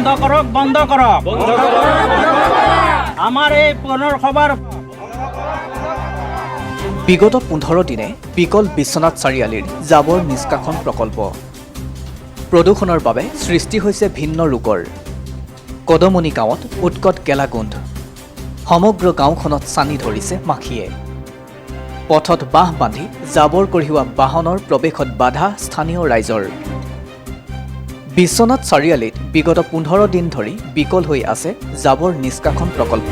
বন্ধ কৰক, বন্ধ কৰক। আমাৰ এই পুনৰসভাৰ বিগত 15 দিনে বিকল বিশ্বনাথ চাৰিআলিৰ জাবৰ নিষ্কাশন প্ৰকল্প। প্ৰদূষণৰ বাবে সৃষ্টি হৈছে ভিন্ন ৰোগৰ। কদমণি গাঁৱত উৎকট গেলা গোন্ধ। সমগ্ৰ গাঁওখনত ছানি ধৰিছে মাখিয়ে। পথত বাঁহ বান্ধি জাবৰ কঢ়িওৱা বাহনৰ প্ৰৱেশত বাধা স্থানীয় ৰাইজৰ। বিশ্বনাথ চাৰিআলিত বিগত 15 দিন ধৰি বিকল হৈ আছে জাবৰ নিষ্কাশন প্ৰকল্প।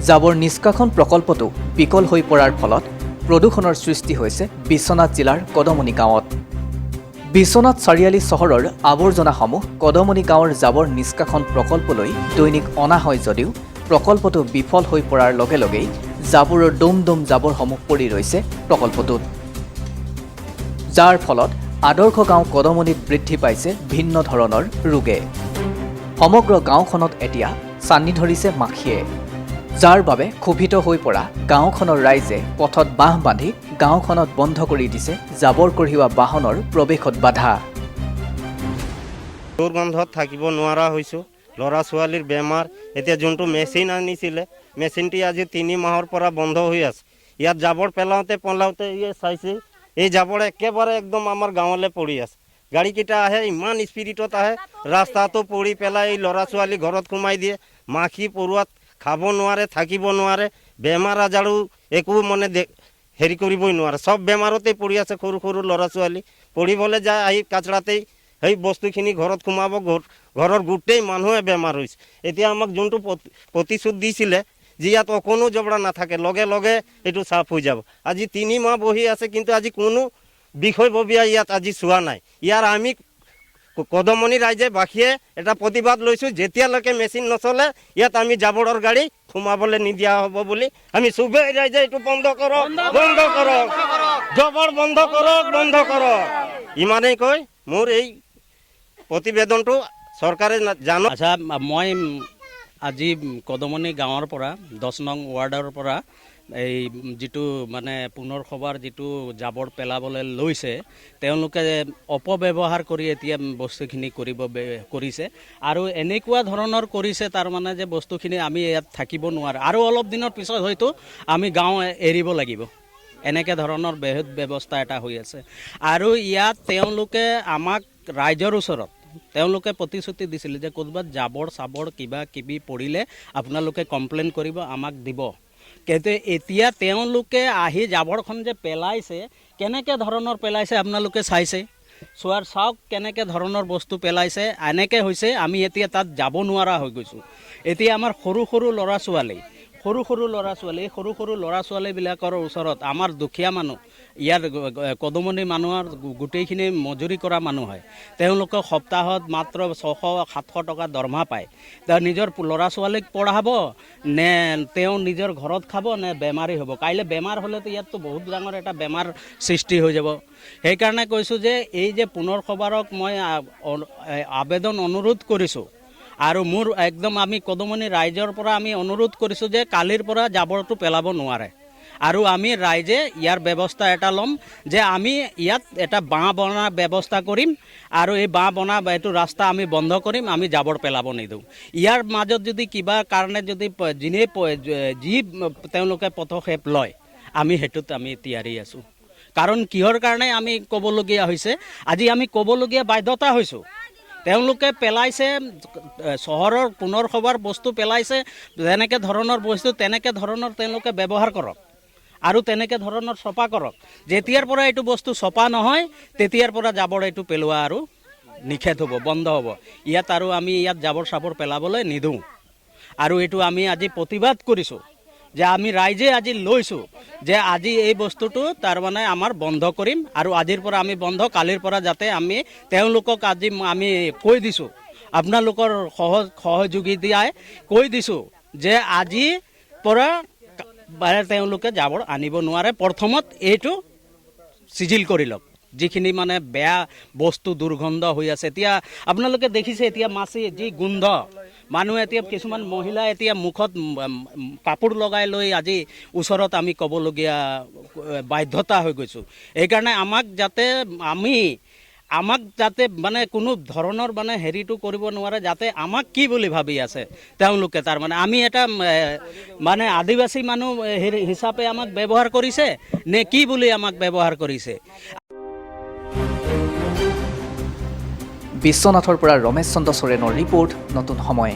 জাবৰ নিষ্কাশন প্ৰকল্পটো বিকল হৈ পৰাৰ ফলত প্ৰদূষণৰ সৃষ্টি হৈছে বিশ্বনাথ জিলাৰ কদমণি গাঁৱত। বিশ্বনাথ চাৰিআলি চহৰৰ আৱৰ্জনাসমূহ কদমণি গাঁৱৰ জাবৰ নিষ্কাশন প্ৰকল্পলৈ দৈনিক অনা হয় যদিও প্ৰকল্পটো বিফল হৈ পৰাৰ লগে লগেই জাবৰৰ দোম দোম জাবৰসমূহ পৰি ৰৈছে প্ৰকল্পটোত, যাৰ ফলত আদৰ্শ গাঁও কদমণিত বৃদ্ধি পাইছে ভিন্ন ধৰণৰ ৰোগে। সমগ্ৰ গাঁওখনত এতিয়া ছানি ধৰিছে মাখিয়ে, যাৰ বাবে ক্ষোভিত হৈ পৰা গাঁওখনৰ ৰাইজে পথত বাঁহ বান্ধি গাঁওখনত বন্ধ কৰি দিছে জাবৰ কঢ়িওৱা বাহনৰ প্ৰৱেশত বাধা। দুৰ্গন্ধত থাকিব নোৱাৰা হৈছোঁ। ল'ৰা ছোৱালীৰ বেমাৰ। এতিয়া যোনটো মেচিন আনিছিলে, মেচিনটি আজি 3 মাহৰ পৰা বন্ধ হৈ আছে। ইয়াত জাবৰ পেলাওঁতে পেলাওঁতে ইয়ে চাইছে, এই জাবৰ একেবাৰে একদম আমাৰ গাঁৱলৈ পৰি আছে। গাড়ীকেইটা আহে, ইমান স্পীডত আহে, ৰাস্তাটো পৰি পেলাই এই ল'ৰা ছোৱালী ঘৰত সোমাই দিয়ে। মাখি পৰুৱাত খাব নোৱাৰে, থাকিব নোৱাৰে। বেমাৰ আজাৰো একো মানে হেৰি কৰিবই নোৱাৰে। চব বেমাৰতে পৰি আছে। সৰু সৰু ল'ৰা ছোৱালী পঢ়িবলৈ যায়, আহি কাচৰাতেই সেই বস্তুখিনি ঘৰত সোমাব। ঘৰৰ গোটেই মানুহে বেমাৰ হৈছে। এতিয়া আমাক যোনটো প্ৰতিশ্ৰুতি দিছিলে যে ইয়াত অকণো জবৰা নাথাকে, লগে লগে এইটো চাফ হৈ যাব, আজি 3 মাহ বহি আছে, কিন্তু আজি কোনো বিষয়ববীয়া ইয়াত আজি চোৱা নাই। ইয়াৰ আমি কদমণি ৰাইজে বাসীয়ে এটা প্ৰতিবাদ লৈছোঁ, যেতিয়ালৈকে মেচিন নচলে ইয়াত আমি জাবৰৰ গাড়ী সোমাবলৈ নিদিয়া হ'ব বুলি। আমি চবেই ৰাইজে এইটো বন্ধ কৰক, বন্ধ কৰক, জবৰ বন্ধ কৰক, বন্ধ কৰক। ইমানেই কৈ মোৰ এই প্ৰতিবেদনটো চৰকাৰে জানক। আচ্ছা, মই আজি কদমণি গাঁৱৰ পৰা 10 নং ৱাৰ্ডৰ পৰা এই যিটো মানে পুনৰ সভাৰ যিটো জাবৰ পেলাবলৈ লৈছে, তেওঁলোকে অপব্যৱহাৰ কৰি এতিয়া বস্তুখিনি কৰিব কৰিছে আৰু এনেকুৱা ধৰণৰ কৰিছে, তাৰমানে যে বস্তুখিনি আমি ইয়াত থাকিব নোৱাৰোঁ আৰু অলপ দিনৰ পিছত হয়তো আমি গাঁও এৰিব লাগিব, এনেকৈ ধৰণৰ বহুত ব্যৱস্থা এটা হৈ আছে। আৰু ইয়াত তেওঁলোকে আমাক ৰাইজৰ ওচৰত তেওঁলোকে প্ৰতিশ্ৰুতি দিছিলে যে ক'ৰবাত জাবৰ চাবৰ কিবা কিবি পৰিলে আপোনালোকে কমপ্লেইন কৰিব, আমাক দিব। কিন্তু এতিয়া তেওঁলোকে আহি জাবৰখন যে পেলাইছে, কেনেকৈ ধৰণৰ পেলাইছে আপোনালোকে চাইছে, চোৱাৰ চাওক কেনেকৈ ধৰণৰ বস্তু পেলাইছে। এনেকৈ হৈছে, আমি এতিয়া তাত যাব নোৱাৰা হৈ গৈছোঁ। এতিয়া আমাৰ সৰু সৰু ল'ৰা ছোৱালী, সৰু সৰু ল'ৰা ছোৱালী, সৰু সৰু ল'ৰা ছোৱালীবিলাকৰ ওচৰত আমাৰ দুখীয়া মানুহ ইয়াৰ কদমণি মানুহৰ গোটেইখিনি মজুৰি কৰা মানুহ হয়। তেওঁলোকে সপ্তাহত মাত্ৰ 600-700 টকা দৰমহা পায়। তেওঁ নিজৰ ল'ৰা ছোৱালীক পঢ়াব নে তেওঁ নিজৰ ঘৰত খাব নে বেমাৰী হ'ব? কাইলৈ বেমাৰ হ'লেতো ইয়াততো বহুত ডাঙৰ এটা বেমাৰ সৃষ্টি হৈ যাব। সেইকাৰণে কৈছোঁ যে এই যে পুনৰ সভাৰক মই আবেদন অনুৰোধ কৰিছোঁ আৰু মোৰ একদম আমি কদমণি ৰাইজৰ পৰা আমি অনুৰোধ কৰিছোঁ যে কালিৰ পৰা জাবৰটো পেলাব নোৱাৰে আৰু আমি ৰাইজে ইয়াৰ ব্যৱস্থা এটা ল'ম যে আমি ইয়াত এটা বাঁহ বনা ব্যৱস্থা কৰিম আৰু এই বাঁহ বনা এইটো ৰাস্তা আমি বন্ধ কৰিম, আমি জাবৰ পেলাব নিদিওঁ। ইয়াৰ মাজত যদি কিবা কাৰণে যদি যিনে যি তেওঁলোকে পদক্ষেপ লয়, আমি সেইটোত আমি তিয়াৰি আছোঁ। কাৰণ কিহৰ কাৰণে আমি ক'বলগীয়া হৈছে? আজি আমি ক'বলগীয়া বাধ্যতা হৈছোঁ। তেওঁলোকে পেলাইছে, চহৰৰ পুনৰ সভাৰ বস্তু পেলাইছে, যেনেকৈ ধৰণৰ বস্তু তেনেকৈ ধৰণৰ তেওঁলোকে ব্যৱহাৰ কৰক আৰু তেনেকৈ ধৰণৰ চফা কৰক। যেতিয়াৰ পৰা এইটো বস্তু চফা নহয়, তেতিয়াৰ পৰা জাবৰ এইটো পেলোৱা আৰু নিষেধ হ'ব, বন্ধ হ'ব ইয়াত আৰু আমি ইয়াত জাবৰ চাবৰ পেলাবলৈ নিদিওঁ। আৰু এইটো আমি আজি প্ৰতিবাদ কৰিছোঁ যে আমি ৰাইজে আজি লৈছোঁ যে আজি এই বস্তুটো তাৰমানে আমাৰ বন্ধ কৰিম আৰু আজিৰ পৰা আমি বন্ধ, কালিৰ পৰা যাতে আমি তেওঁলোকক আজি আমি কৈ দিছোঁ, আপোনালোকৰ সহযোগিতাই কৈ দিছোঁ যে আজি পৰা মানে তেওঁলোকে জাবৰ আনিব নোৱাৰে। প্ৰথমত এইটো চিজিল কৰি লওক, যিখিনি মানে বেয়া বস্তু দুৰ্গন্ধ হৈ আছে। এতিয়া আপোনালোকে দেখিছে, এতিয়া মাছি যি গোন্ধ, মানুহে এতিয়া কিছুমান মহিলা এতিয়া মুখত কাপোৰ লগাই লৈ আজি ওচৰত আমি ক'বলগীয়া বাধ্যতা হৈ গৈছোঁ। এইকাৰণে আমাক যাতে আমি আমাক যাতে মানে কোনো ধৰণৰ মানে হেৰিটো কৰিব নোৱাৰে, যাতে আমাক কি বুলি ভাবি আছে তেওঁলোকে। তাৰমানে আমি এটা মানে আদিবাসী মানুহ হেৰি হিচাপে আমাক ব্যৱহাৰ কৰিছে নে কি বুলি আমাক ব্যৱহাৰ কৰিছে। বিশ্বনাথৰ পৰা ৰমেশ চন্দ্ৰ চৰেণৰ ৰিপৰ্ট, নতুন সময়।